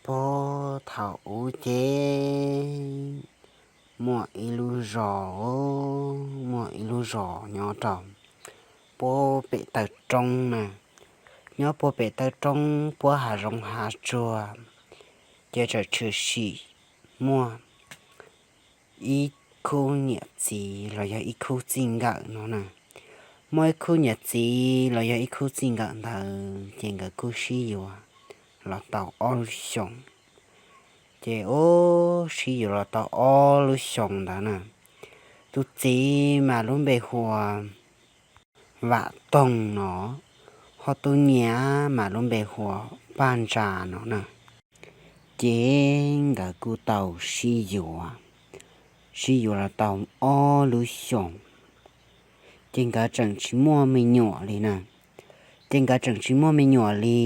Puag thaum ub ces muaj ib lub zos, muaj ib lub zos nyob rau puag pem taw roob na, nyob puag pem taw roob puab hav zoov hav tsuag, ces txawm tshwm sim muaj ib khub niam txiv los yog ib khub txij nkawm no na. Muaj ib khub niam txiv los yog ib khub txij nkawm ntawd ces nkawd kuj sib yuav los tau ob lub xyoos. Ces ub, sib yuav los tau ob lub xyoos ntawd na, tus txiv mas lub npe hu ua Vam Toog no, ho tus niam mas lub npe hu ua Paj Ntsa no na. Ces nkawd kuj tau sib yuav, sib yuav los tau ob lub xyoos, ces nkawd tseem tsis muaj me nyuam li na. Ces nkawd tseem tsis muaj me nyuam li,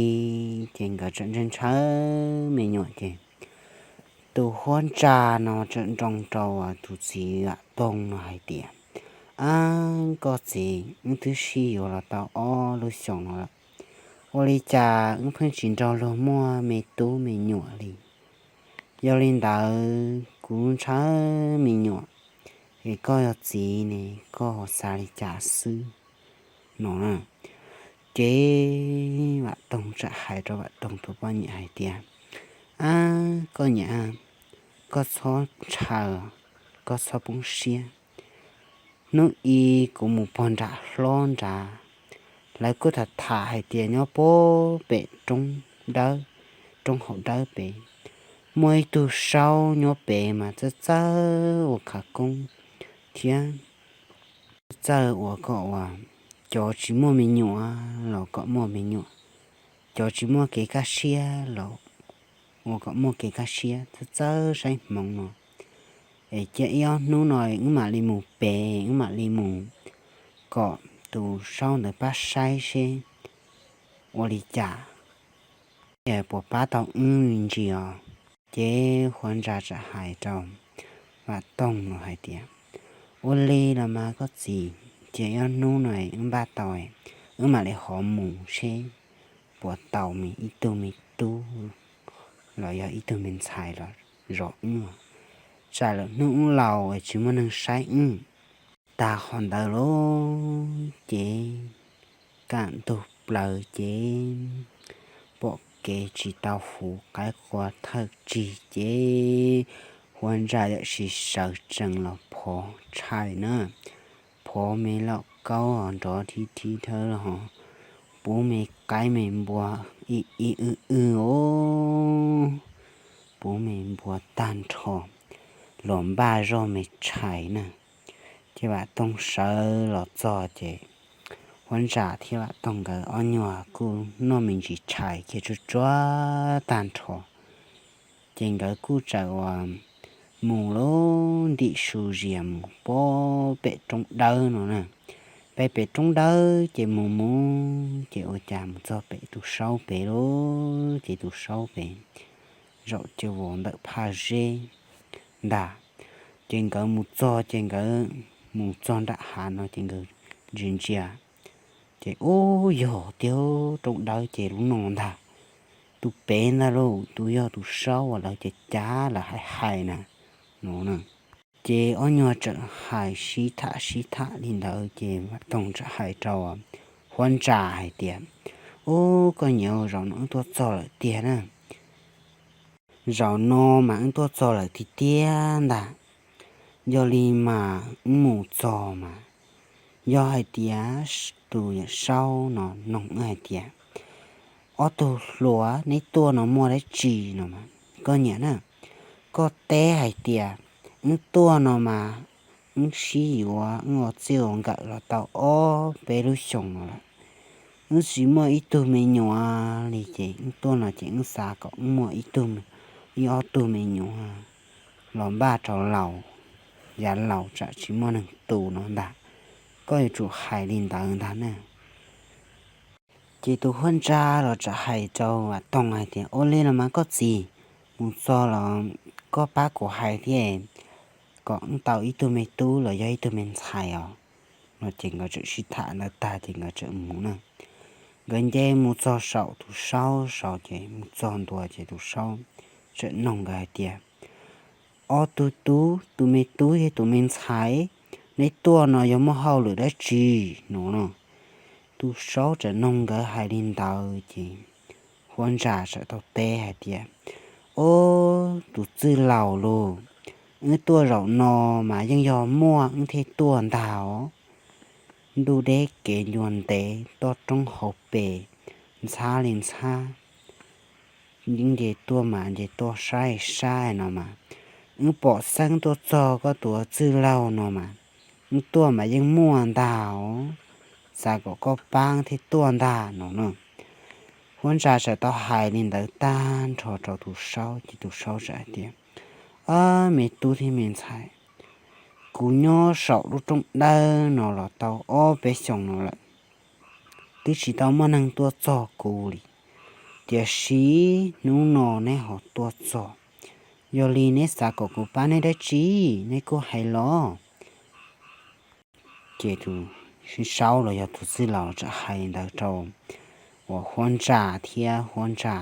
ces nkawd tseem ntshaw ntshaw me nyuam ces tus Huab Ntsa no tseem nroo rau tus txiv Vam Toog no hais tias, Ab, koj txiv, wb twb sib yuav los tau ob lub xyoos no lawm, ua li cas wb pheej tsis nrog luag muaj me tub me nyuam li? Yog li ntawd kuv ntshaw me nyuam, es koj yog txiv ne, koj ho xav li cas xwb? No na. Ces Vam Toog txawm hais rau Vam Toog tus poj niam hais tias, Ab, koj niam, koj txhob ntshaw, koj txhob poob siab. Hnub ib kuv mus pog nram hlob nrad, lawv kuj tham tham hais tias nyob puag pem roob dawb, roob hauv dawb pem, muaj ib tug saub nyob pem mas txawj txawj ua khav koob thiab txawj ua kom uas cov tsis muaj me nyuam los kom muaj me nyuam, cov tsis muaj kev kaj siab los ua kom muaj kev kaj siab, txawj txawj saib hmoov no. Es cia ib ob hnub no wb mam li mus pem, wb mam li mus kom tus saub ntawd pab saib seb ua li cas, es puas pab tau wb me ntsis os. Ces Huab Ntsa txawm hais rau Vam Toog no hais tias, Ua li los mas koj txiv, cia ib ob hnub no wb npaj tau, wb mam li ho mus seb puas tau me ib tug me tub los yog ib tug me ntxhais los zov wb, tsam lawm hnub wb laus tsis muaj neeg saib wb. Tag qhov ntawd lauj ces kaj ntug plaws ces pom kev tsis tau huv, qaib qua thawj tsig ces Huab Ntsa yam sis sawv tsees los phov tshais na, phov me lauj kaub nrov thib thib thawb los ho pub me qaib me npua ib ib w w os, pub me npua tag nrho los npaj zoj me tshais na. Ces Vam Toog sawv los txog ces Huab Ntsa thiab Vam Toog nkawd ob nyuag kuj noj me ntsis tshais kiag tsuag tsuag tag nrho. Ces nkawd kuj txawm uas mus lub ntim su zias mus puag pem roob dawb no na. Pem pem roob dawb ces mus mus ces ua cas mus txog pem tus saub pem lauj, ces tus saub pem zaum cuag vos ntawm phaj zeb ntag. Ces nkawd mus txog ces nkawd mus txog nram hav no ces nkawd ntsia ntsia, ces ub, yog tiag, roob dawb ces lub no ntag, tus pem ntag lauj, tus yog tus saub uas lawv cav cav lawv hais hais na no na. Ces ob nyuag txawm hais sib tham sib tham li ntawd ces Vam Toog txawm hais rau Huab Ntsa hais tias, Ub, koj niam, zaum no wb tuaj txog lawm tiag na. Zaum no mas wb tuaj txog lawm tiag tiag ntag. Yog li mas wb mus txog mas yog hais tias tus yawm saub no nug wb hais tias, Ob tug hluas, neb tuaj no muaj dab tsi no? Koj niam na, koj teb hais tias wb tuaj no mas wb sib yuav, wb ua txij ua nkawm los tau ob peb lub xyoos no lawm, wb tsis muaj ib tug me nyuam li, ces wb tuaj no ces wb xav kom wb muaj ib tug, ib ob tug me nyuam los npaj rau laus, yav laus tsam tsis muaj neeg tu no ntag. Koj yuav tsum hais li ntawd ntag na. Ces tus Huab Ntsa los txawm hais rau Vam Toog hais tias, Ua li los mas koj txiv, mus txog los koj pab kuv hais thiab, kom wb tau ib tug me tub los yog ib tug me ntxhais os. No ces nkawd txawm sib tham ntawd tag ces nkawd txawm mus na. Nkawd nce mus txog saum tus saub saud ces mus txog ntua ces tus saub txawm noog nkawd hais tias, Ob tug tub, tus me tub thiab tus me ntxhais, neb tuaj no yog muaj hauj lwm dab tsi? No no, tus saub txawm noog nkawd hais li ntawd ces Huab Ntsa txawm tau teb hais tias, Ob tus txwj laus lauj, wb tuaj zaum no mas yeej yog muaj wb thiaj tuaj ntag os. Ntuj deb kev ncua ntev, toj roob hauv pes, ntxhab li ntxhab, yeej nce tuaj mas nce tuaj saib saib no mas, wb pom xeeb tuaj txog koj tus txwj laug no mas, wb tuaj mas yeej muaj ntag os, xav kom koj pab thiaj tuaj ntag no na. Huab Ntsa txawm tau hais li ntawd tag nrho rau tus saub ces tus saub txawm hais tias, Ob me tub thiab me ntxhais, kuv nyob saum lub rooj dawb no los tau ob peb xyoos no lawm, twb tsis tau muaj neeg tuaj txog kuv li, tiam sis hnub no neb ho tuaj txog, yog li neb xav kom kuv pab neb dab tsi, neb kuj hais los. Ces tus saub los yog tus txwj laus txawm hais ntawd rau uas Huab Ntsa thiab Huab Ntsa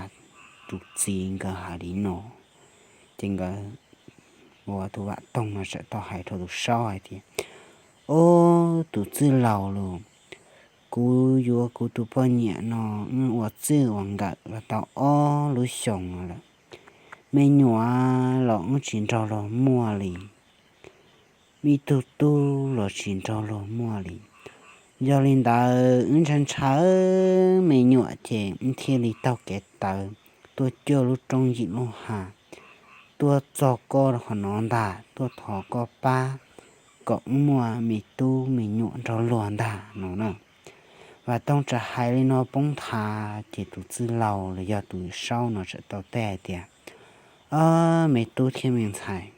tus txiv nkawd hais li no. Ces nkawd, uas tus Vam Toog no txawm tau hais rau tus saub hais tias, Ob tus txwj laus lauj, kuv yuav kuv tus poj niam no ua txij ua nkawm los tau ob lub xyoos no lawm, me nyuam los wb tsis nrog luag muaj li, ib tug tub los tsis nrog luag muaj li. Yog li ntawd wb ntshaw ntshaw me nyuam ces wb thiaj li taug kev tawv tuaj cuaj lub roob yim lub hav, tuaj txog koj qhov no ntag, tuaj thov koj pab kom wb muaj me tub me nyuam nrog luag ntag no na. Vam Toog txawm hais li no poob nthav ces tus txwj laus los yog tus saub no txawm tau teb hais tias, Ob me tub thiab me ntxhais,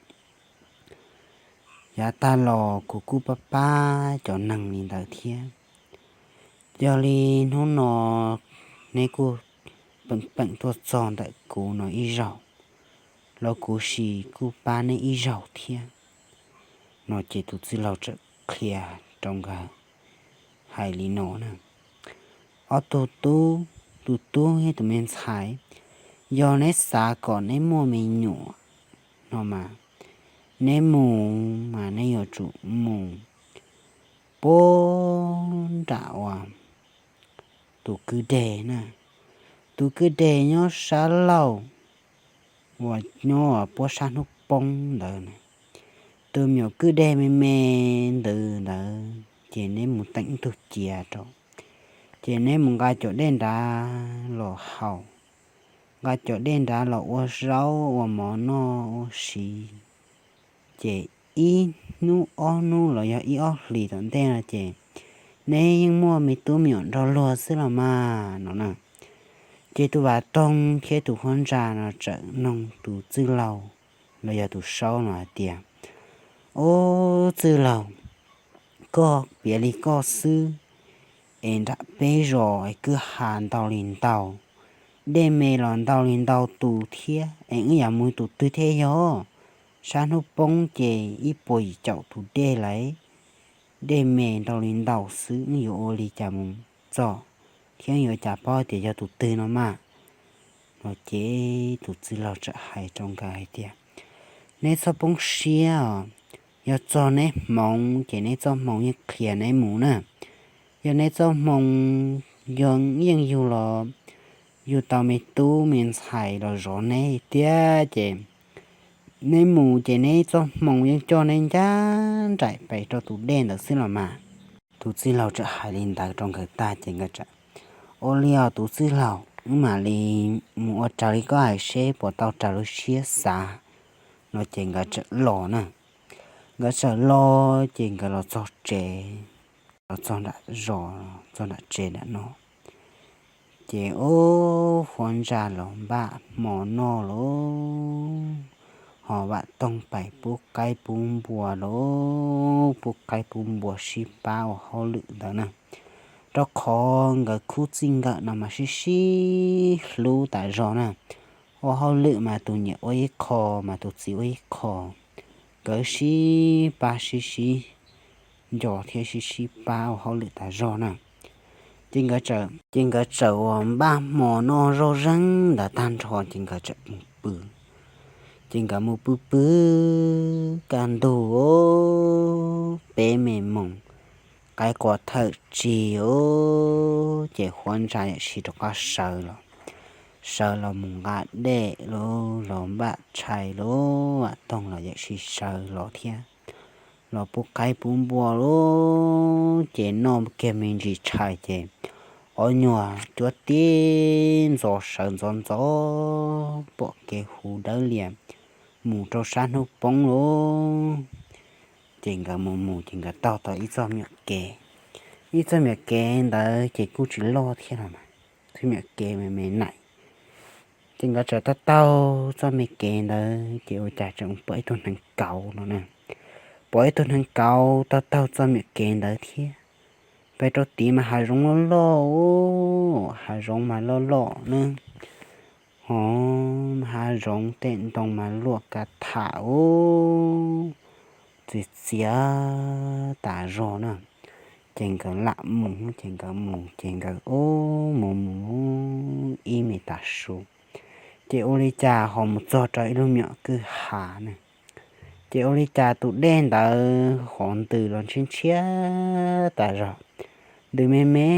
yav tag los kuv kuj pab pab cov neeg li ntawd thiab. Yog li hnub no neb kuj peem peem tuaj txog ntawm kuv no ib zaug, los kuv sis kuj pab neb ib zaug thiab. No ces tus txwj laug txawm qhia rau nkawd hais li no na, Ob tug tub, tus tub thiab tus me ntxhais, yog neb xav kom neb muaj me nyuam no mas, neb mus mas neb yuav tsum mus puag nram uas tus kwj deg na, tus kwj deg nyob sab laug uas nyob puag sab hnub poob ntawd na. Tus me nyuam kwj deg me me ntawd ntawd ces neb mus teem ib tug cia rau, ces neb mus nqa cov dej nrad los haus, nqa cov dej nrad los ua zaub ua mov noj ua siv, ces ib hnub ob hnub los yog ib ob hlis tom ntej no ces neb yeej muaj me tub me nyuam nrog luag xwb los mas no na. Ces tus Vam Toog thiab tus Huab Ntsa no txawm noog tus txwj laug los yog tus saub no hais tias, Ob txwj laug, koj piav li koj xwb es nram peb zos es kwj ha ntau li ntau, dej me los ntau li ntau tus thiab es wb yuav mus tus twg thiaj yog? Sab hnub poob ces ib puas yim caum tus dej lawm, dej me ntau li ntau xwb wb yuav ua li cas mus txog thiab yuav cas paub tias yog tus twg no mas? No ces tus txwj laug txawm hais rau nkawd hais tias, Neb txhob poob siab os, yog txog neb hmoov ces neb txoj hmoo yeej qhia neb mus na. Yog neb txoj hmoo yog yeej yug los yug tau me tub me ntxhais los zov neb tiag ces neb mus ces neb txoj hmoo yeej coj neb ncaj nraim pes rau tus dej ntawd xwb los mas. Tus txwj laug txawm hais li ntawd rau nkawd tag ces nkawd txawm, Ua li os tus txwj laug, wb mam li mus ua raws li koj hais seb puas tau raws lub siab xav. No ces nkawd txawm los na. Nkawd txawm los ces nkawd los txog tsev, los txog nram zos, txog nram tsev nram no, ces ub, Huab Ntsa los npaj hmo noj lauj, ho Vam Toog pais pub qaib pub npua lauj, pub qaib pub npua sib pab ua hauj lwm ntawd na. Rau qhov nkawd khub txij nkawm no mas sib sib hlub tas zog na. Ua hauj lwm mas tus niam ua ib qho mas tus txiv ua ib qho, nkawd sib pab sib sib nco thiab sib sib pab ua hauj lwm tas zog na. Ces nkawd txawm, ces nkawd txawm uas npaj hmo noj zaub zeeg ntawd tag nrho ces nkawd txawm pw. Ces nkawd mus pw pw kaj ntug peb me moos qaib qua thawj tsig, ces Huab Ntsa yawm sib rov qab sawv los, sawv los mus nqa dej los, los npaj tshais los, Vam Toog los yawm sib sawv los thiab, los pub qaib pub npua los, ces noj kiag me ntsis tshais ces ob nyuag cuab tib ntxov sawv ntxov ntxov pom kev huv dawb lias mus rau sab hnub poob los. Ces nkawd mus mus ces nkawd taug tau ib txoj me nyuam kev. Ib txoj me nyuam kev ntawd ces kuj tsis loj thiab los mas, txoj me nyuam kev me me naim. Ces nkawd txawm taug taug txoj me kev ntawd ces ua cas tseem pom ib tug hneev kauv no na. Pom ib tug hneev kauv taug taug txoj me nyuam kev ntawd thiab. Pem rau tid mas hav zoov loj loj, hav zoov mas loj loj na, ho hav zoov tej ntoo mas luaj kav tham txias txias tas zog na. Ces nkawd lam mus, ces nkawd mus ces nkawd ua mus mus ib me tav su, ces ua li cas ho mus txog rau ib lub me nyuam kwj ha na. Ces ua li cas tus dej ntawd hov ntws los ntshiab ntshiab tas zog, ntws me me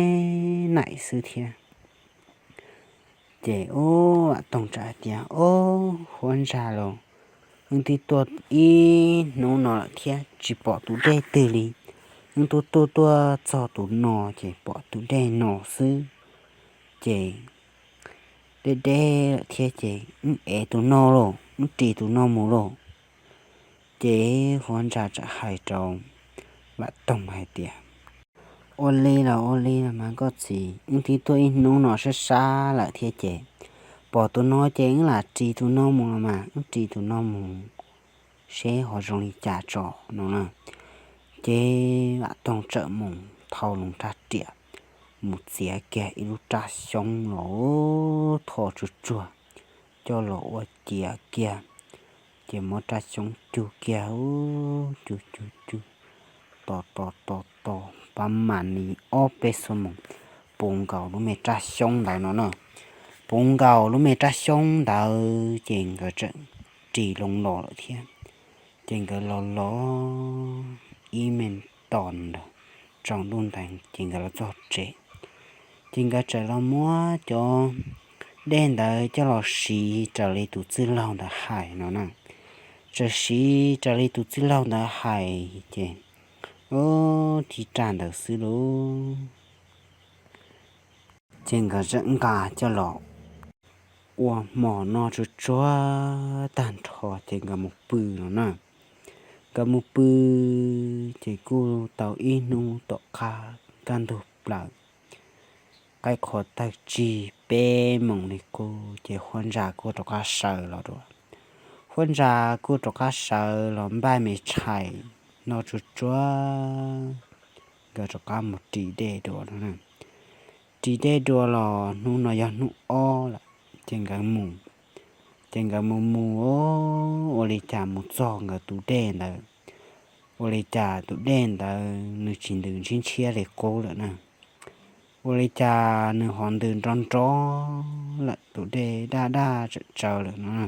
naim xwb thiab. Ces ub, Vam Toog txawm hais tias, Ob, Huab Ntsa los, wb twb tuaj ib hnub no lawm thiab tsis pom tus dej twg li. Wb twb tuaj tuaj txog tus no ces pom tus dej no xwb, ces deb deb lawm thiab ces wb ev tus no lauj, wb ris tus no mus lauj. Ces Huab Ntsa txawm hais rau Vam Toog hais tias, Ua li los ua li los mas koj txiv, wb twb tuaj ib hnub no sab sab lawm thiab ces pom tus no ces wb lam ris tus no mus los mas, wb ris tus no mus seb ho zoo li cas tso no na. Ces Vam Toog txawm mus thau loo rab riam mus txiav kiag ib lub rab xyoob los tho tsuag tsuag coj los ua ciav kiag, ces muab rab xyoob cug kiag, cug cug cug, tos tos tos tos pab mam li ob peb xuab moos puv nkaus lub me rab xyoob ntawd no na. Puv nkaus lub me rab xyoob ntawd ces nkawd txawm ris loo los lawm thiab. Ces nkawd los los ib me tos ntawd tsaus ntuj ntees ces nkawd los txog tsev. Ces nkawd txawm los muab cov dej ntawd coj los siv raws li tus txwj laug ntawd hais no na. Txawm siv raws li tus txwj laug ntawd hais ces, ub, thib raj ntawd xwb lauj, ces nkawd txawm nqa coj los ua hmo noj tsuag tsuag tag nrho ces nkawd mus pw no na. Nkawd mus pw ces kuj tau ib hnub tom qab kaj ntug plaws, qaib qhuav tawg tsig peb moos li qub ces Huab Ntsa kuj rov qab sawv los dua. Huab Ntsa kuj rov qab sawv los npaj me tshais noj tsuag tsuag, nkawd rov qab mus ris dej dua no. Ris dej dua los hnub no yog hnub ob lawm, ces nkawd mus, ces nkawd mus mus ua li cas mus txog nkawd tus dej ntawd, ua li cas tus dej ntawd nws tsis ntws ntshiab ntshiab li qub lawm na. Ua li cas nws ho ntws nro nro lawm, tus dej daj daj tsawv tsawv lawm no.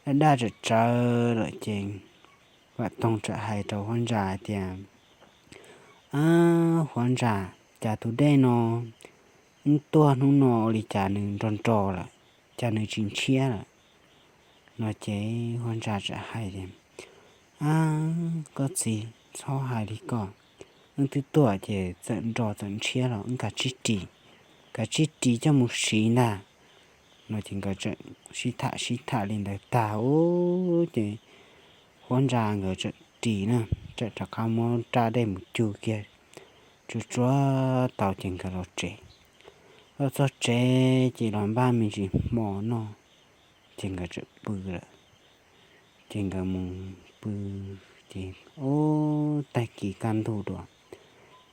Daj daj tsawv tsawv lawm ces Vam Toog txawm hais rau Huab Ntsa tias, Ab, Huab Ntsa, cas tus dej no wb tuaj hnub no ua li cas nws nro nro lawm, cas nws tsis ntshiab lawm no. Ces Huab Ntsa txawm hais tias, Ab, koj txiv, txhob hais li ko, wb twb tuaj ces txawm nro txawm ntshiab los wb kav tsij ris, kav tsij ris coj mus siv ntag no. Ces nkawd txawm sib tham sib tham li ntawd tag ub ces Huab Ntsa nkawd txawm ris na, txawm rov qab muab raj dej mus cug kiag tsuag tsuag tau ces nkawd los tsev. Los txog tsev ces los npaj me ntsis hmo noj, ces nkawd txawm pw lawm. Ces nkawd mus pw, ces ub, tag kis kaj ntug dua,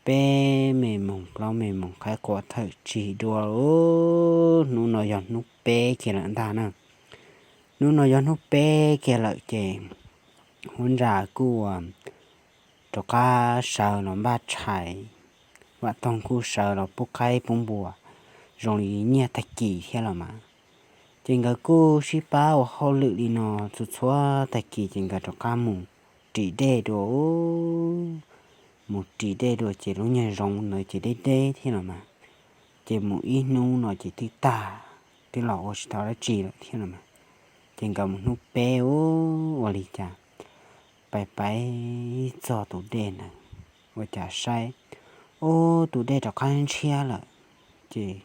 peb me moos plaub me moos qaib qua thawj tsig dua, hnub no yog hnub peb kiag lawm ntag na. Hnub no yog hnub peb kiag lawm ces Huab Ntsa kuj rov qab sawv los npaj tshais, Vam Toog kuj sawv los pub qaib pub npua zoo li nyiaj tag kis thiab los mas. Ces nkawd kuj sib pab ua hauj lwm li no txhua txhua tag kis ces nkawd rov qab mus ris dej dua. Mus ris dej dua ces lub nyuag zoov ntawd ces deb deb thiab los mas, ces mus ib hnub no ces twb tag, twb los ua tsis tau dab tsi lawm thiab los mas. Ces nkawd mus hnub peb ua li cas, pais pais txog tus dej ntawd, ua cas saib, ub, tus dej rov qab ntshiab lawm. Ces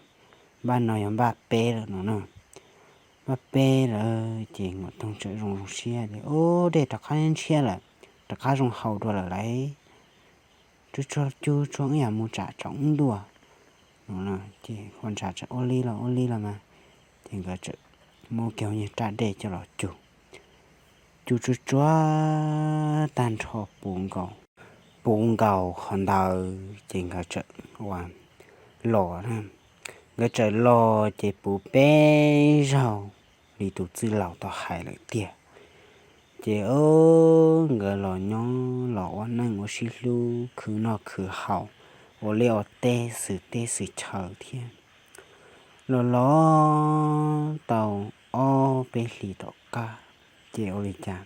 npaj no yog npaj peb lawm no na. Npaj peb lawm ces Vam Toog txawm zoo zoo siab tias, ub, dej rov qab ntshiab lawm, rov qab zoo haus dua lawm lauj. Tsuag tsuag cug tsuag ib yam mus tsam tsaus ntuj no. Ces Huab Ntsa txawm ua li los ua li los mas, ces nkawd txawm muab kiag nyuag raj dej coj los cug, cug tsuag tsuag tag nrho puv nkaus, puv nkaus qhov ntawd ces nkawd txawm ua los na. Nkawd txawm los ces puv peb zaug li tus txwj laus tau hais lawm tiag. Ces nkawd los nyob los ua neej ua sib hlub khwv noj khwv haus, ua liaj ua teb xwm teb xwm chaw thiab. Los los tau ob peb hlis tom qab, ces ua li cas,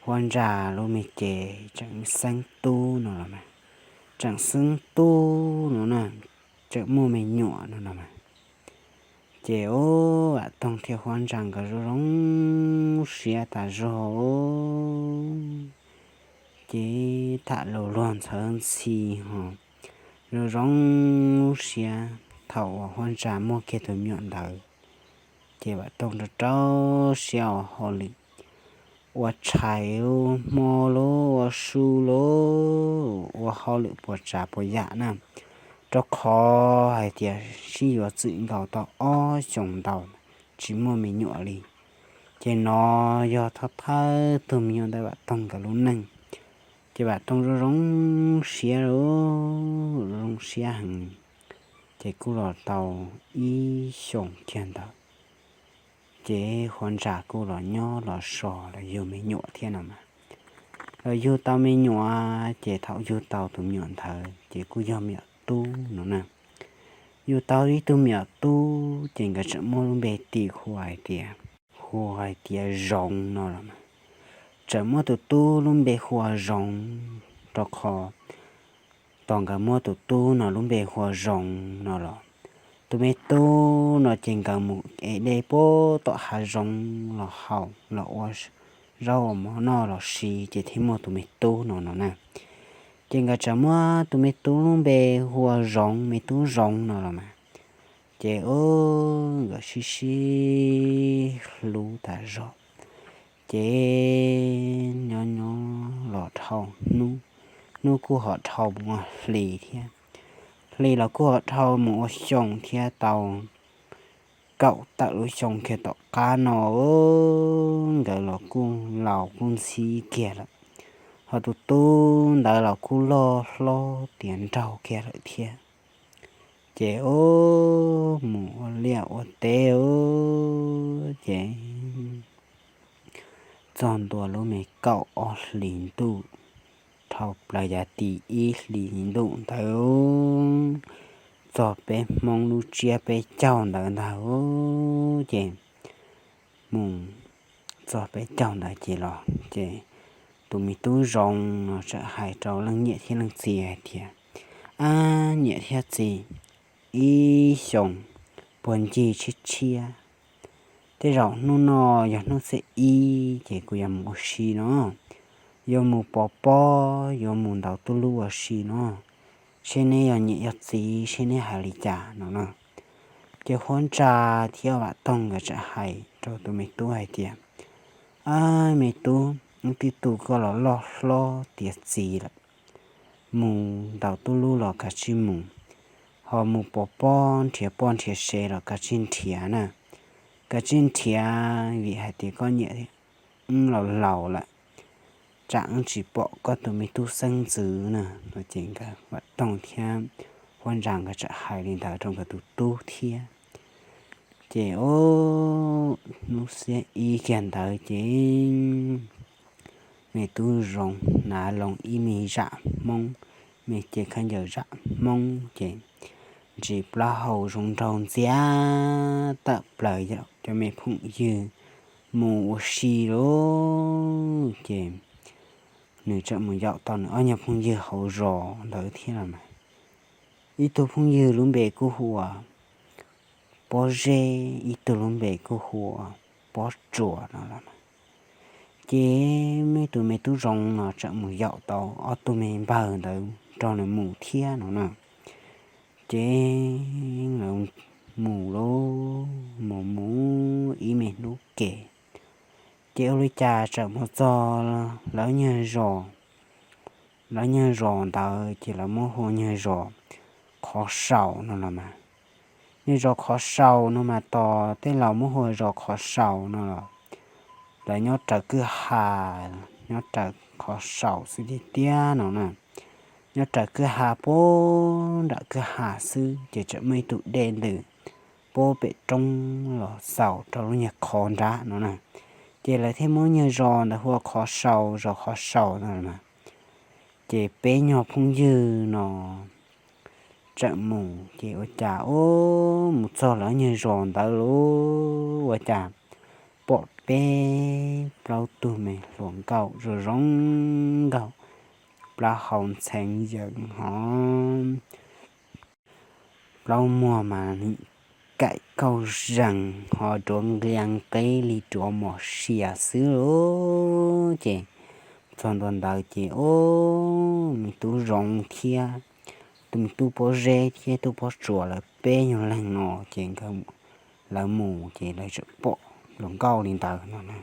Huab Ntsa lub me cev tseem xeeb tub no los mas, tseem xeeb tub no na, tseem muaj me nyuam no los mas. Ces ub, Vam Toog thiab Huab Ntsa nkawd zoo zoo siab tas zog. Ces tham lus luag ntxhawv ntxhi ho zoo zoo siab thaum uas Huab Ntsa muaj kiag tus me nyuam ntawd. Ces Vam Toog rau rau siab ua hauj lwm, ua tshais lub hmo lub, ua su lub, ua hauj lwm puas tsav puas yam na, rau qhov hais tias sib yuav txwm nkaus tau ob xyoos ntau tsis muaj me nyuam li. Ces no yog thawj thawj tug me nyuam ntawm Vam Toog nkawd lub neej. Ces Vam Toog zoo zoo siab, zoo siab heev. Ces kuj los tau ib xyoos kiag ntawd, ces Huab Ntsa kuj los nyob los so los yug me nyuam thiab no mas. Los yug tau me nyuam, ces thaum yug tau tus me nyuam ntawd ces kuj yog me nyuam tub no na. Yug tau ib tug me nyuam tub ces nkawd tseem muab lub npe tis hu hais tias, hu hais tias Zoov no los mas. Tseem muab tus tub lub npe hu ua Zoov, rau qhov tos nkawd muab tus tub no lub npe hu ua Zoov no los, tus me tub no ces nkawd mus ev dej puag tom hav zoov los haus los ua zaub ua mov noj los siv ces thiaj muaj tus me tub no no na. Ces nkawd tseem muab tus me tub lub npe hu ua Zoov, me tub Zoov no los mas. Ces ub, nkawd sib sib hlub tas zog. Ces nyob nyob los dhau hnub, hnub kuj ho dhau mus ua hli thiab. Hli los kuj ho dhau mus ua xyoo thiab, tau kaum tawm lub xyoo kiag tom qab no, nkawd los kuj laus kuj ntxhib kiag lawm, ho tus tub ntawd los kuj loj hlob tiav nraug kiag lawm thiab. Ces ub, mus ua liaj ua teb ub, ces txog ntua lub me kaum ob hlis ntuj, dhau plaws yav tim ib hlis ntuj ntawd, txog peb Hmoob lub tsiab peb caug ntawd ntag, ces mus txog peb caug ntawd ces los ces tus me tub Zoov no txawm hais rau leej niam thiab leej txiv hais tias, ab, niam thiab txiv, ib xyoos puag ncig tshiab tshiab, tej zaum hnub no yog hnub xiab ib ces kuv yuav mus ua si no, yuav mus pov pob, yuav mus ntaus tub lub ua si no, seb neb yog niam yog txiv seb neb hais li cas no no. Ces Huab Ntsa thiab Vam Toog nkawd txawm hais rau tus me tub hais tias, ab, me tub, wb twb tu koj los loj hlob tiav txiv lawm, mus ntaus tub lub los kav tsij mus, ho mus pov pob nrhiav poj nrhiav sev los kav tsij nrhiav na, kav tsij nrhiav, vim hais tias koj niam wb laus laus lawm, tsam wb tsis pom koj tus me tub xeeb ntxwv na no. Ces nkawd Vam Toog thiab Huab Ntsa nkawd txawm hais li ntawd rau nkawd tus tub thiab. Ces ub, hnub xiab ib kiag ntawd ces me tub Zoov hnav loo ib me zam Hmoob, me cev khaub ncaws zam Hmoob ces ntsis plaub hau zoo nraug ntxiag tawm plaws cov me phooj ywg mus ua si lauj. Ces nws tseem mus yaum tau nws ob nyuag phooj ywg hauv zos ntawd thiab los mas. Ib tug phooj ywg lub npe kuj hu ua Pob Zeb, ib tug lub npe kuj hu ua Pob Tsuas no los mas. Ces muaj ib tug me tub zoov no tseem mus yaum tau ob tug me npawg ntawd nrog nws mus thiab no na. Ces lawv mus lauj, mus mus ib me hnub ke, ces ua li cas tseem mus txog lawv nyuag zos, lawv nyuag zos ntawd ces lawv muab hu ua nyuag zos Qhov Sau no los mas. Nyuag zos Qhov Sau no mas tos tej laus muab hu ua zos Qhov Sau no los, lawv nyob raws kwj ha, nyob raws qhov sau xwb tiag tiag no na. Nyob raws kwj ha puag nram kwj ha xwb ces tseem muaj ib tug dej ntws puag pem roob los xaus rau lub nyuag qhov nrab no na. Ces lawv thiaj muab nyuag zos ntawd hu ua Qhov Sau, zos Qhov Sau no na. Ces peb nyuag phooj ywg no tseem mus ces ua cas ub mus txog lawv nyuag zos ntawd lauj, ua cas pom peb plaub tug me hluas nkauj zoo zoo nkauj, plaub hau ntxhee yees ho plaub muag mas kaim kauj zees ho duav nqia nqeb li duav mos sia xwb lauj. Ces txog ntua ntawd ces ub me tub zoov thiab tus me tub pob zeb thiab tub pob tsuas lawv peb nyuag leeg no ces nkawd, lawv mus ces lawv tseem pom hluas nkauj li ntawd no na.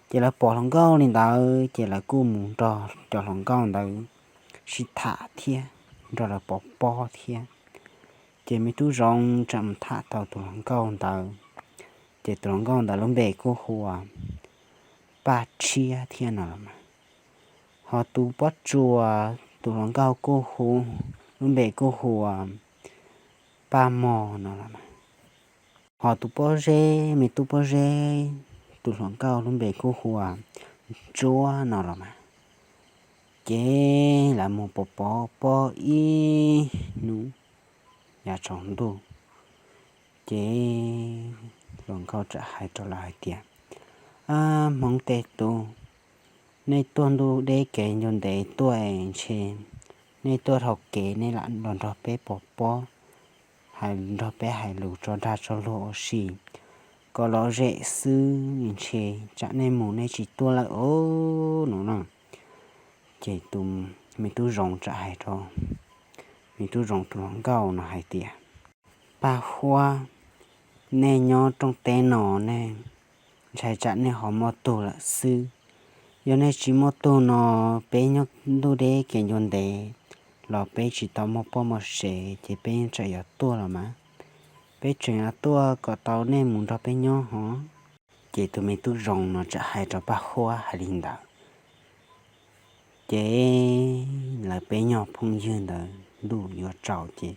Ces lawv pom hluas nkauj li ntawd ces lawv kuj mus nrog cov hluas nkauj ntawd sib tham thiab nrog lawv pov pob thiab. Ces me tub zoov tseem mus tham tau tus hluas nkauj ntawd, ces tus hluas nkauj ntawd lub npe kuj hu ua Paj Tshiab thiab no los mas. Ho tus pob tsuas tus hluas nkauj kuj hu, lub npe kuj hu ua Paj Mog no los mas. Ho tus pob zeb, me tub pob zeb, tus hluas nkauj lub npe kuj hu ua Ntsuab no los mas. Ces lawv mus pov pob ib hnub yav tsaus ntuj, ces hluas nkauj txawm hais rau lawv hais tias, Ab Hmoob tej tub, nej tuaj ntuj deb kev ncua ntev tuaj es ntshe nej tuaj dhau kev nej lam los nrog peb pov pob, hais nrog peb hais lus tso dag tso luag ua si kom lom zem xwb, ntshe tsam nej mus nej tsis tuaj lawm os no na. Ces tus me tub zoov txawm hais rau me tub zoov tus hluas nkauj no hais tias, Paj Huab, nej nyob rooj teb no nej ntshai tsam nej ho muaj tug lawm xwb. Yog nej tsis muaj tug no, peb nyob ntuj deb kev ncua ntev los peb tsis tau muaj poj muaj sev ces peb yeej tseem yuav tuaj los mas. Peb tseem yuav tuaj kom tau nej mus nrog peb nyob hos. Ces tus me tub zoov no txawm hais rau Paj Huab hais li ntawd. Ces lawv peb nyuag phooj ywg ntawd ntuj yuav tsaus ces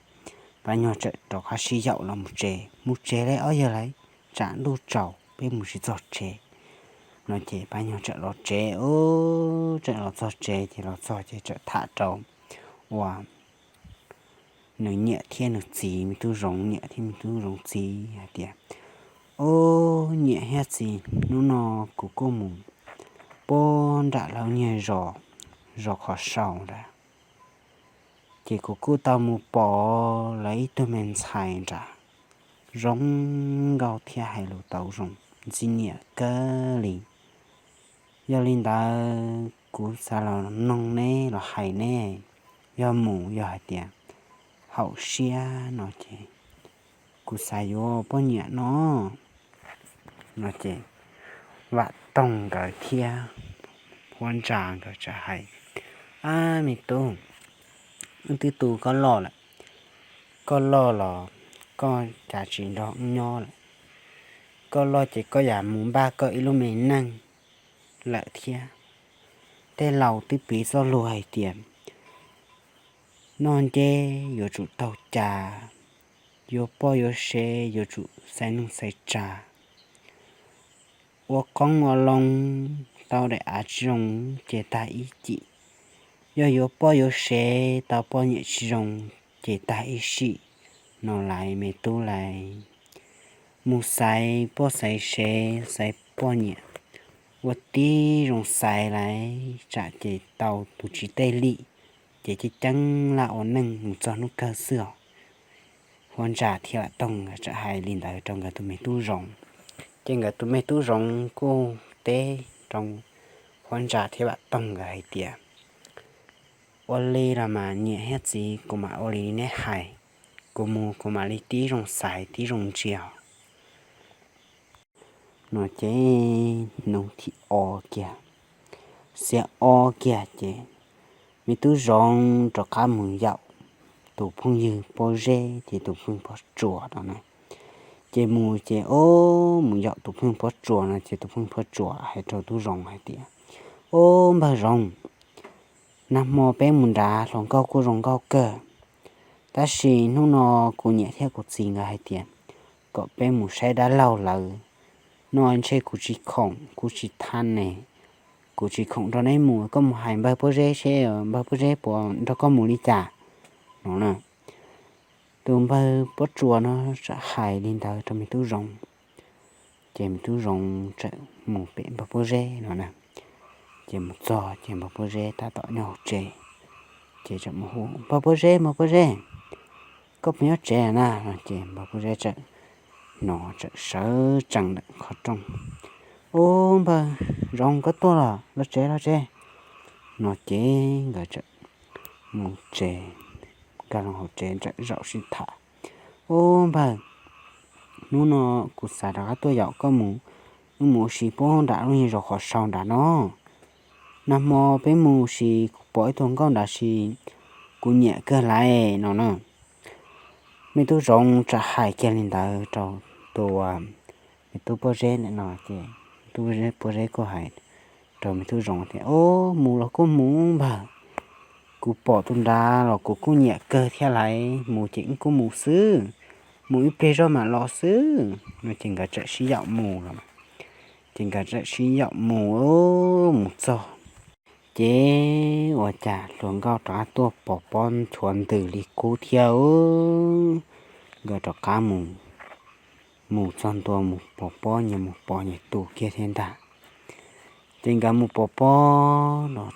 Paj Nyuag txawm rov qab sib yaum los mus tsev, mus tsev lauj ob yawg lauj, tsam ntuj tsaus peb mus tsis txog tsev no ces Paj Nyuag txawm los tsev os, txawm los txog tsev ces los txog ces txawm tham rau uas nws niam thiab nws txiv, me tub zoov niam thiab me tub zoov txiv hais tias, Ob niam thiab txiv, hnub no kuv kuj mus puag nram lawv nyuag zos, zos Qhov Sau nrad, ces kuv kuj tau mus pom lawv ib tug me ntxhais nrad zoo nkauj thiab hais lus tau zoo ntxim nyiam kawg li. Yog li ntawd kuv xav los noog neb los hais neb, yog mus yog hais tias haum siab no ces kuv xav yuav poj niam no. No ces Vam Toog nkawd thiab Huab Ntsa nkawd txawm hais, Ab me tub, wb twb tu koj loj lawm, koj loj los koj cas tsis nrog wb nyob lawm? Koj loj ces koj yam mus npaj koj ib lub me neej lawm thiab. Tej laus twb piv txoj lus hais tias noj nceb yuav tsum taug cas, yuav poj yuav sev yuav tsum xaiv neej xaiv tsa. Ua qoob ua loo tau daim av tsis zoo ces tag ib cim, yog yuav poj yuav sev tau poj niam tsis zoo ces tag ib sim no lauj me tub lauj. mus xaiv poj xaiv sev xaiv poj niam ua tib zoo xaiv lawm tsam ces tau tus tsis tej lim, ces ceeb ceeb laj ua neej mus txog hnub kawg xwb os. Huab Ntsa thiab Vam Toog nkawd txawm hais li ntawd rau nkawd tus me tub zoov. Ces nkawd tus me tub zoov kuj teb rau Huab Ntsa thiab Vam Toog nkawd hais tias, ua li los mas niam thiab txiv, kuv mam ua li neb hais, kuv mus kuv mam li tib zoo xaiv tib zoo ntsia no. Ces hnub thib ob kiag, xiab ob kiag ces me tub zoov rov qab mus yaum tus phooj ywg Pob Zeb ces tus phooj ywg Pob Tsuas no na. Ces mus ces o, mus yaum tus phooj ywg Pob Tsuas no ces tus phooj ywg Pob Tsuas hais rau tub zoov hais tias, o, npawg zoov, nag hmo peb mus nrad hluas nkauj kuj zoo nkauj kawg, tab sis hnub no kuv niam thiab kuv txiv nkawd hais tias kom peb mus saib dab laug lawv no, ntshe kuv tsis khoom kuv tsis thaj ne, kuv tsis khoom nrog neb mus, koj mus hais npawg Pob Zeb seb npawg Pob Zeb puas nrog koj mus li cas no na. Tus npawg Pob Tsuas no txawm hais li ntawd rau me tub zoov, ces me tub zoov txawm mus pem npawg Pob Zeb no na. Ces mus txog ces npawg Pob Zeb tab tom nyob hauv tsev, ces txawm mus hu, npawg Pob Zeb, npawg Pob Zeb, koj puas nyob tsev na? Ces npawg Pob Zeb txawm hnov txawm sawv tsees ntawm qhov rooj, ub, npawg zoov koj tuaj los, los tsev los tsev no. Ces nkawd txawm mus tsev, nkag los hauv tsev txawm zaum sib tham, ub, npawg, hnub no kuv xav rov qab tuaj yaum koj mus, wb mus ua si puag nram lub nyuag zos qhov sau nrad no. Nag hmo peb mus sis kuv pom ib tug nkauj nrad sis kuv nyiam kawg laiv no na. Me tub zoov txawm hais kiag li ntawd rau tus, me tub Pob Zeb ntawm no ces tub Pob Zeb kuj hais rau me tub zoov tias, ub, mus los kuj mus npawg, kuv pom tus nrad los kuv kuj nyiam kawg thiab laiv, mus ces wb kuj mus xwb, mus ib pliag zog mam los xwb no. Ces nkawd txawm sib yaum mus los, ces nkawd txawm sib yaum mus, mus txog ces ua cas hluas nkauj rov qab tuaj pov pob nchuav ntws li qub thiab. Nkawd rov qab mus, mus txog ntua mus pov pob nyias mus pov nyias tus kiag thiab ntag. Ces nkawd mus pov pob,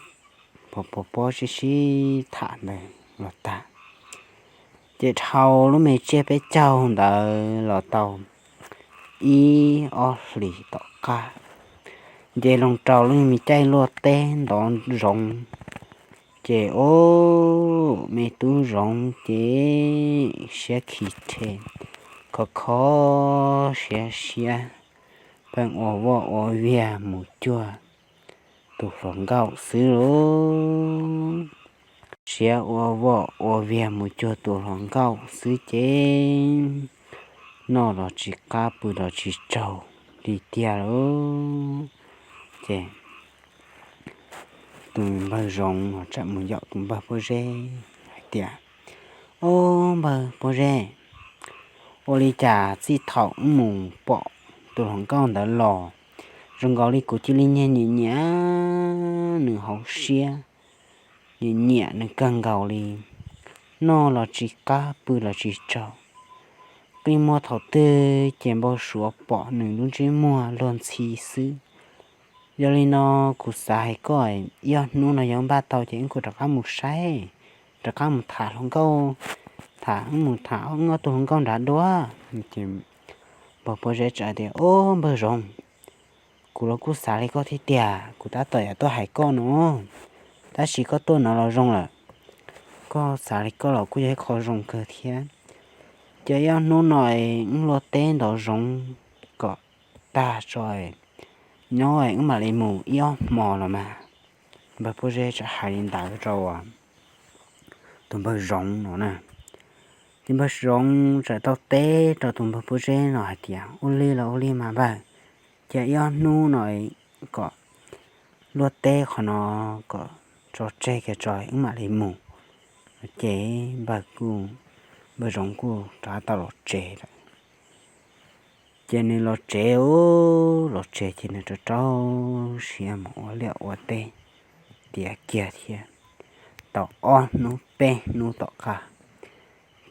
pov pov pob sib sib tham ntawd los tag, ces dhau lub me tsiaj peb caug ntawd los tau ib ob hlis tom qab, nce loo rau lub me caij luaj teb ntov zoov, ces ub, me tub zoov ces siab khi rhe, khov kho siab siab, pheej ua voj ua viag mus cuag tus hluas nkauj xwb lauj. Siab ua voj ua viag mus cuag tus hluas nkauj xwb ces noj los tsis qab pw los tsis tsaug li tiag lauj. Ces tus npawg zoov txawm mus yaum tus npawg pob zeb hais tias, Ob, npawg pob zeb, ua li cas txij thaum wb mus pom tus hluas nkauj ntawd los, zoo nkaus li kuv cia li nyiam nyiam nws hauv siab, nyiam nyiam nws kawg nkaus li, noj los tsis qab pw los tsis tsaug, qi muag thaum twg ces npau suav pom nws lub ntsej muag luag ntxhi xwb. Yog li no kuv xav hais koj, ib ob hnub no yog npaj tau ces wb kuj rov qab mus saib, rov qab mus tham hluas nkauj, tham wb mus tham wb ob tug hluas nkauj nrad dua. Ces npawg pob zeb txawm tias, Ob, npawg zoov, kuv los kuj xav li koj thiab tiag, kuv tab tom yuav tuaj hais koj no, tab sis koj tuaj no los zoo lawm, koj xav li koj los kuj yog ib qho zoo kawg thiab. Ces ib ob hnub no wb luaj teb ntov zoov kom tag tso, nyob wb mam li mus ib ob hmo los mas. Npawg pob zeb txawm hais li ntawd rau tus npawg zoov no na. Ces npawg zoov txawm tau teb rau tus npawg pob zeb no hais tias, Ua li los ua li mas npawg, ces ib ob hnub no kom luaj teb qhov no kom tso tseg kiag tso wb mam li mus. Ces npawg kuj, npawg zoov kuj rov qab tau los tsev lawm. Ces nws los tsev, los tsev ces nws rau rau siab mus ua liaj ua teb tiav kiag thiab. Tau ob hnub peb hnub tom qab,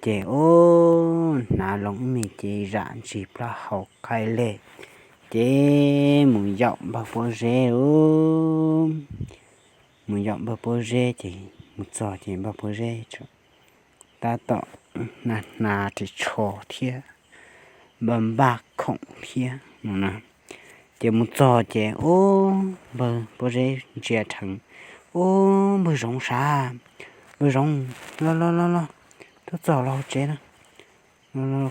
Ces ub, hnav loo ib me cev zam ntsis plaub hau qaij leg, ces mus yaum npawg Pob Zeb ub. Mus yaum npawg Pob Zeb ces mus txog ces npawg Pob Zeb tab tom hnav hnav ris tsho thiab npaj npaj khoom thiab no na. Ces mus txog ces ub, npawg Pob Zeb ntsia dheev, ub, npawg Zoov sav, npawg Zoov, los los los los, tuaj txog los hauv tsev na.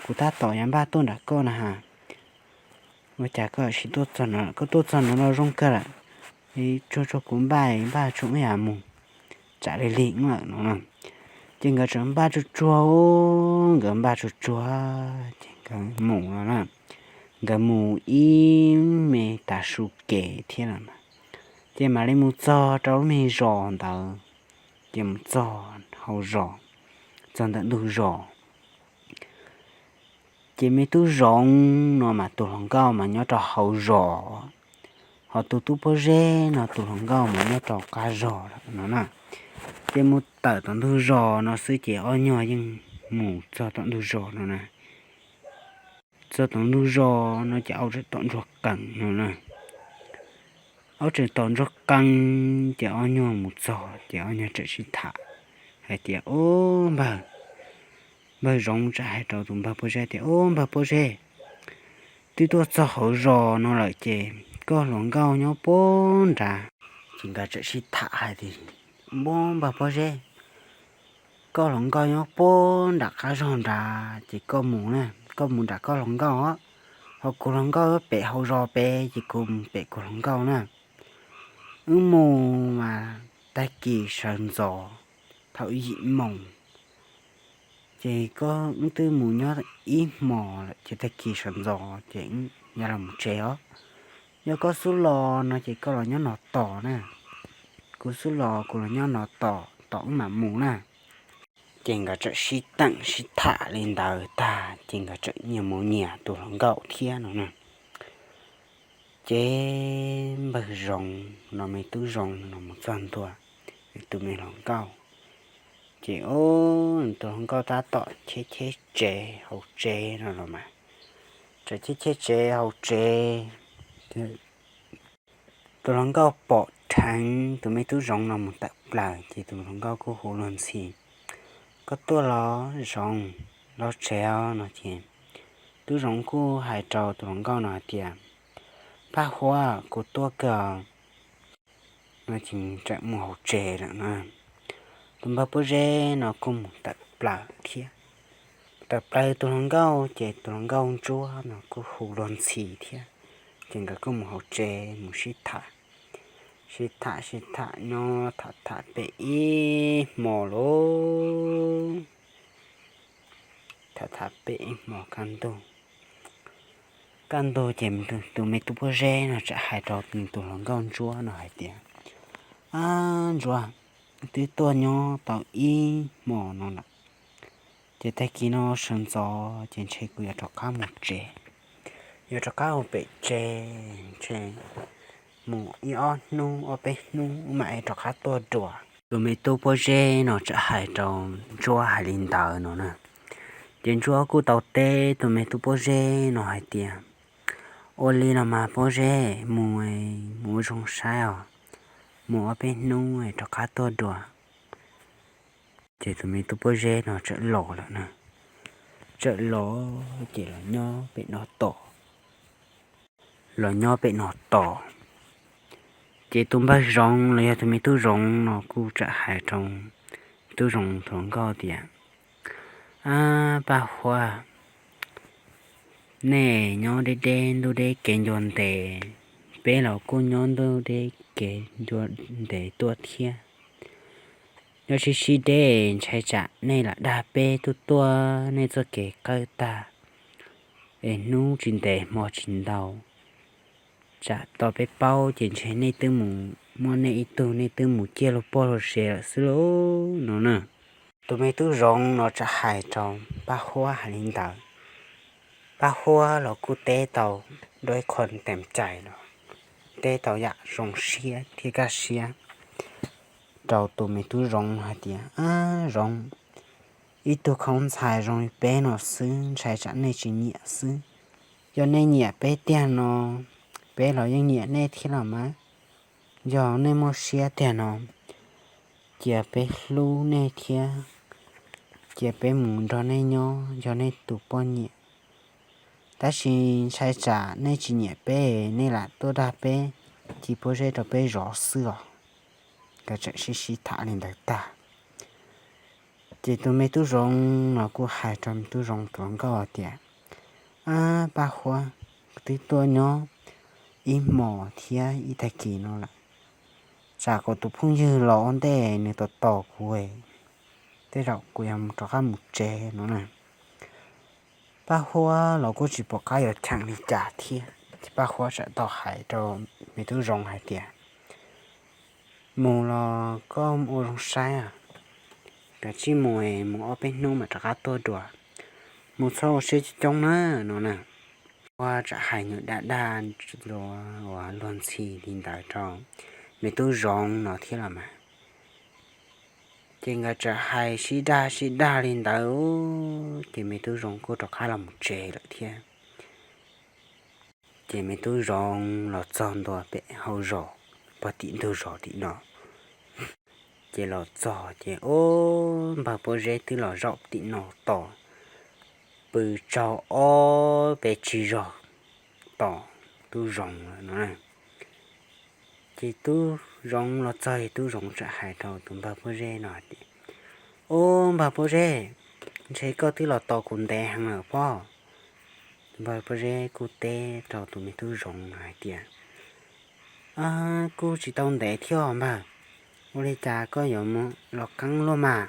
Kuv tab tom yuav npaj tuaj nram koj na has. Ua cas koj sim tuaj txog no, koj tuaj txog no los zoo kawg lawm. Tsuag tsuag kuv npaj, npaj tsuag ib yam mus tsam li lig lawm no na. Ces nkawd tseem npaj tsuag tsuag, nkawd npaj tsuag tsuag ces nkawd mus no na. Nkawd mus ib me tav su kev thiab lawm na. Ces mam li mus txog rau lub me zos ntawd, ces mus txog hauv zos, txog ntawm ntug zos. Ces me tub Zoov no mas tus hluas nkauj mas nyob rau hauv zos, ho tus tub Pob Zeb no tus hluas nkauj mas nyob rau qab zos lawm no na. Ces mus tawm tom ntug zos no xwb ces ob nyuag yeej mus txog tom ntug zos no na. Txog tom ntug zos no ces aub tseem tom ntsuag qees no na. Aub tseem tom ntsuag qees ces ob nyuag mus txog ces ob nyuag tseem sib tham hais tias, Ub, npawg, npawg Zoov tseem hais rau tus npawg Pob Zeb tias, Ub, npawg Pob Zeb, twb tuaj txog hauv zos no lawm ces koj hluas nkauj nyob puag nrad. Ces nkawd tseem sib tham hais tias, Ub, npawg Pob Zeb, koj hluas nkauj nyob puag nram qab zos nrad ces koj mus na, koj mus nram koj hluas nkauj os, ho kuv hluas nkauj pem hauv zos pem ces kuv mus pem kuv hluas nkauj na. Wb mus mas tag kis sawv ntxov thaum yim moos, ces koj wb twb mus nyob ib hmos lawm ces tag kis sawv ntxov ces wb yuav los mus tsev os. Yog koj xub los no ces koj los nyob no tos na, kuv xub los kuv los nyob no tos, tos wb mam mus na. Ces nkawd tseem sib teem sib tham li ntawd tag ces nkawd tseem nyias mus nyias tus hluas nkauj thiab no na. Ces npawg Zoov no me tub Zoov no mus txog ntua tus me hluas nkauj, ces ub, tus hluas nkauj tab tom cheb cheb tsev hauv tsev no los mas, tseem cheb cheb tsev hauv tsev. Tus hluas nkauj pom dheev tus me tub Zoov no mus tawm plaws ces tus hluas nkauj kuj hu luag ntxhi, Koj tuaj los Zoov, los tsev os no ces tub Zoov kuj hais rau tus hluas nkauj no hais tias, Paj Huab, kuv tuaj kawg no ces tseem mus hauv tsev lawm na. Tus npawg Pob Zeb no kuj mus tawm plaws thiab. Tawm plaws tus hluas nkauj ces tus hluas nkauj ntsuab no kuj hu luag ntxhi thiab. Ces nkawd kuj mus hauv tsev mus sib tham, sib tham sib tham nyob tham tham pem ib hmo lauj. Tham tham pem ib hmo kaj ntug, kaj ntug ces tus me tub Pob Zeb no tseem hais rau tus hluas nkauj ntsuab no hais tias, Ab ntsuab, twb tuaj nyob tau ib hmo no lawm, ces tag kis no sawv ntxov ces ntshe kuv yuav rov qab mus tsev, yuav rov qab mus pem tsev, ntshe mus ib ob hnub ob peb hnub mam rov qab tuaj dua. Tus me tub Pob Zeb no tseem hais rau ntsuab hais li ntawd no na. Ces ntsuab kuj tau teb tus me tub Pob Zeb no hais tias, Ua li los mas Pob Zeb, mus, mus ua zoo saib os, mus ob peb hnub rov qab tuaj dua. Ces tus me tub Pob Zeb no tseem los lawm na, tseem los ces los nyob pem no tos, los nyob pem no tos. Ces tus npawg Zoov los yog tus me tub Zoov no kuj tseem hais rau tub Zoov tus hluas nkauj tias, Ab Paj Huab, nej nyob deb deb ntuj deb kev ncua ntev, peb los kuj nyob ntuj deb kev ncua ntev tuaj thiab. Nyob sib sib deb ntshai tsam nej lam dag peb tuaj tuaj nej txoj kev qawj tag, es hnub tsis ntev hmo tsis ntau, tsam tau peb paub ces ntshe nej twb mus muaj nej ib tug, nej twb mus ciaj luag pog luag sev lawm xwb lauj no na. Tus me tub Zoov no tseem hais rau Paj Huab hais li ntawd. Paj Huab los kuj teb tau dua ib qho ntees cais los, teb tau yam zoo siab thiab kaj siab rau tus me tub Zoov hais tias, Ab Zoov, ib tug khaub ntxhais zoo li peb no xwb, ntshai tsam nej tsis nyiam xwb. Yog nej nyiam peb tiag no, peb los yeej nyiam nej thiab los mas. Yog nej muaj siab tiag no, cia peb hlub nej thiab, cia peb mus nrog nej nyob, yog nej tus poj niam. Tab sis ntshai tsam nej tsis nyiam peb, nej lam tuaj dag peb, ci pob zeb rau peb zov xwb os. Nkawd tseem sib sib tham li ntawd tag, ces tus me tub zoov los kuj hais rau me tub zoov tus hluas nkauj tias, Ab Paj Huab, twb tuaj nyob ib hmos thiab ib tag kis no lawm, tsam kuv tus phooj ywg los ua ntej nws tos tos kuv, tej zaum kuv yuav rov qab mus tsev no na. Paj Huab los kuj tsis pom qab yuav cheem li cas thiab, ces Paj Huab txawm tau hais rau me tub zoov hais tias, Mus los koj ua zoo saib, kav tsij mus, mus ob peb hnub mam rov qab tuaj dua, mus txhob ua siab coob coob na no na. Huab txawm hais nws dag dag uas luag ntxhi li ntawd rau me tub zoov no thiab los mas. Ces nkawd txawm hais sib dag sib dag li ntawd, ces me tub zoov kuj rov qab los mus tsev lawm thiab. Ces me tub zoov los txog ntua pem hauv zos, pog tim ntug zos tim no. Ces los txog ces ub, npawg pob zeb twb los zaum tim no tos, pw tsaug ob peb tsig zog tos tub zoov lawm no. Ces tub zoov los txog es tub zoov txawm hais rau tus npawg pob zeb no tias, Ub, npawg pob zeb, ntshe koj twb los tos kuv ntev heev lawm pob. Npawg pob zeb kuj teb rau tus me tub zoov no hais tias, Kuj tsis tau ntev thiab npawg, ua li cas koj yuav mus los qeeb luaj mas,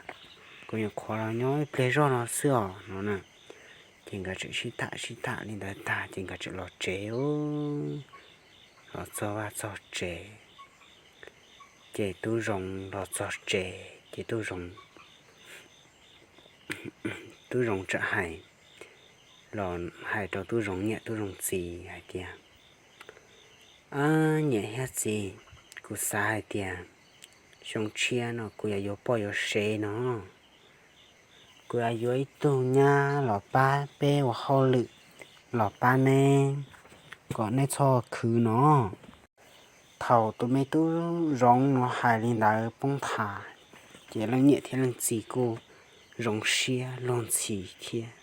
kuv nyuam qhuav los nyob ib pliag zog no xwb os no na. Ces nkawd tseem sib tham sib tham li ntawd tag ces nkawd tseem los tsev. Los txog vaj txog tsev, ces tub zoov los txog tsev ces tub zoov tub zoov txawm hais, los hais rau tub zoov niam tub zoov txiv hais tias, Ab niam thiab txiv, kuv xav hais tias xyoo tshiab no kuv yuav yuav poj yuav sev no, kuv yuav yuav ib tug nyab los pab peb ua hauj lwm, los pab neb, kom neb txhob khwv no. Thaum tus me tub zoov no hais li ntawd poob tham, ces leej niam thiab leej txiv kuj zoo siab luag ntxhi thiab.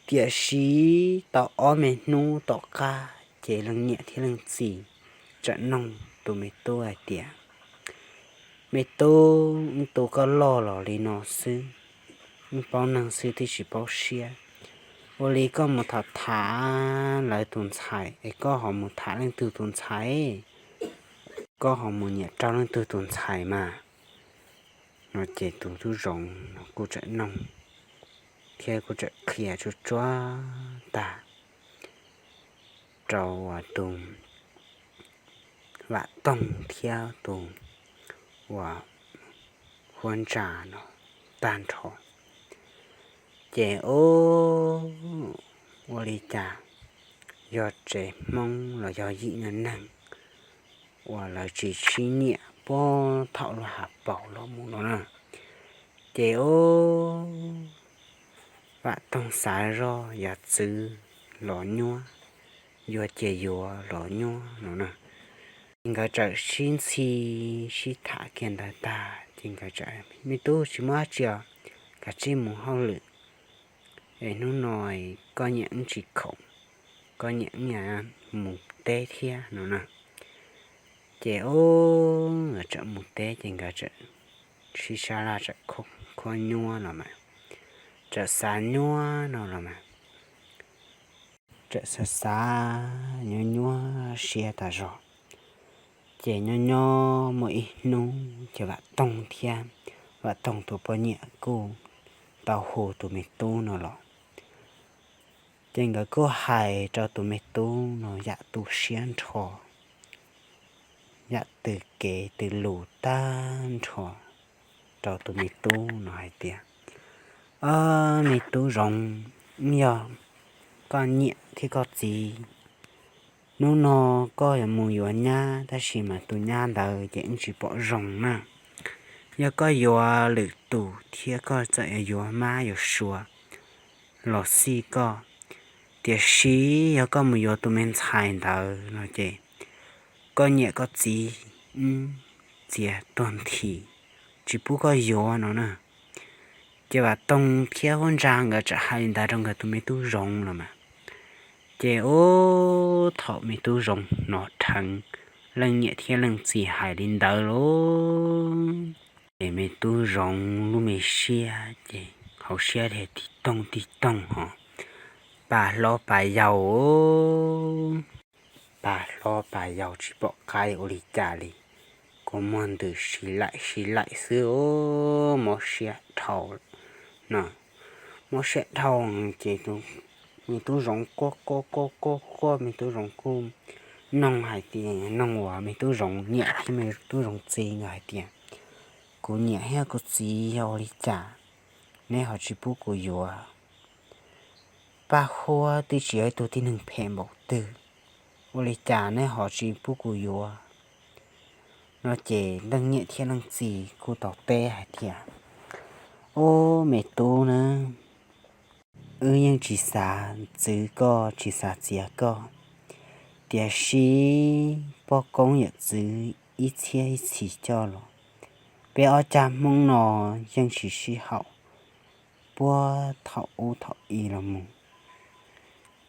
Tiam sis tau ob me hnub tom qab ces leej niam thiab leej txiv txawm noog tus me tub hais tias, Me tub, wb tu koj loj los li no xwb, wb paub neeg xwb twb tsis paub siab, ua li koj mus tham tham lawv tus ntxhais es koj ho mus tham leej twg tus ntxhais, koj ho mus nyiam rau leej twg tus ntxhais mas. No ces tus tub zoov kuj txawm noog thiab kuj txawm qhia tsuag tsuag tag rau tus Vam Toog thiab tus uas Huab Ntsa no tag nrho. Ces ub, ua li cas yog tsev Hmoob los yog yim neeg uas lawv tsis sib nyiam puag thaum lub hav paus los mus no na. Ces ub, Vam Toog xav zoj yuav txwv los nyuab, yuav ces yuav los nyuab no na. Ces nkawd txawm sib ntxhi sib tham kiag ntawd tag ces nkawd txawm, Me tub, tsis muaj dab tsi os, kav tsij mus hauj lwm es hnub no koj niam wb tsis khoom, koj niam wb mus teb thiab no na. Ces ub, nkawd txawm mus teb ces nkawd txawm sib sab laj txawm khuab nyuab los mas, txawm xav nyuab no los mas, txawm xav xav nyuab nyuab siab tas zog. Ces nyob nyob muaj ib hnub ces Vam Toog thiab Vam Toog tus poj niam kuj tau hu tus me tub no los. Ces nkawd kuj hais rau tus me tub no yam tu siab nrho, yam tws kev tws lus tag nrho rau tus me tub no hais tias, Ob, me tub Zoov, yog koj niam thiab koj txiv, hnub no koj yuav mus yuav nyab tab sis mas tus nyab ntawd ces wb tsis pom zoo na. Yog koj yuav lwm tus thiab koj txawm yuav mab yuav suav los xij koj, tiam sis yog koj mus yuav tus me ntxhais ntawd no ces koj niam koj txiv wb txiav tuag nthi, tsis pub koj yuav no na. Ces Vam Toog thiab Huab Ntsa nkawd txawm hais li ntawd rau nkawd tus me tub zoov los mas. Ces ub, thaum me tub zoov hnov dheev leej niam thiab leej txiv hais li ntawd lauj, ces me tub zoov lub me siab ces hauv siab thiaj tig toog tig toog ho, pas hlob pas yau, pas hlob pas yau tsis pom qab ua li cas li, kua muag ntws si laim si laim xwb os, mob siab dhau no. Mob siab dhau ces me tub zoov quaj quaj quaj quaj quaj, me tub zoov kuj noog hais tias, noog uas me tub zoov niam thiab me tub zoov txiv nkawd hais tias, kuv niam thiab kuv txiv yog ua li cas neb ho tsis pub kuv yuav? Paj Huab twb tsis yog ib tug tib neeg phem npaum twg, ua li cas neb ho tsis pub kuv yuav? No ces leej niam thiab leej txiv kuj tau teb hais tias, ub, me tub na, wb yeej tsis xav txwv koj tsis xav txiav koj, tiam sis poj koob yawm txwv ib txhiab ib txhis coj los, peb ob cag Hmoob no yeej tsis sib haum puag thaum ub thaum i los mus.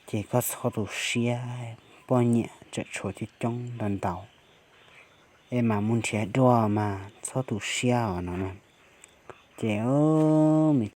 Ces koj txhob tu siab, poj niam tseem tshuav coob coob ntau ntau, es mam mus nrhiav dua mas txhob tu siab os no. Ces me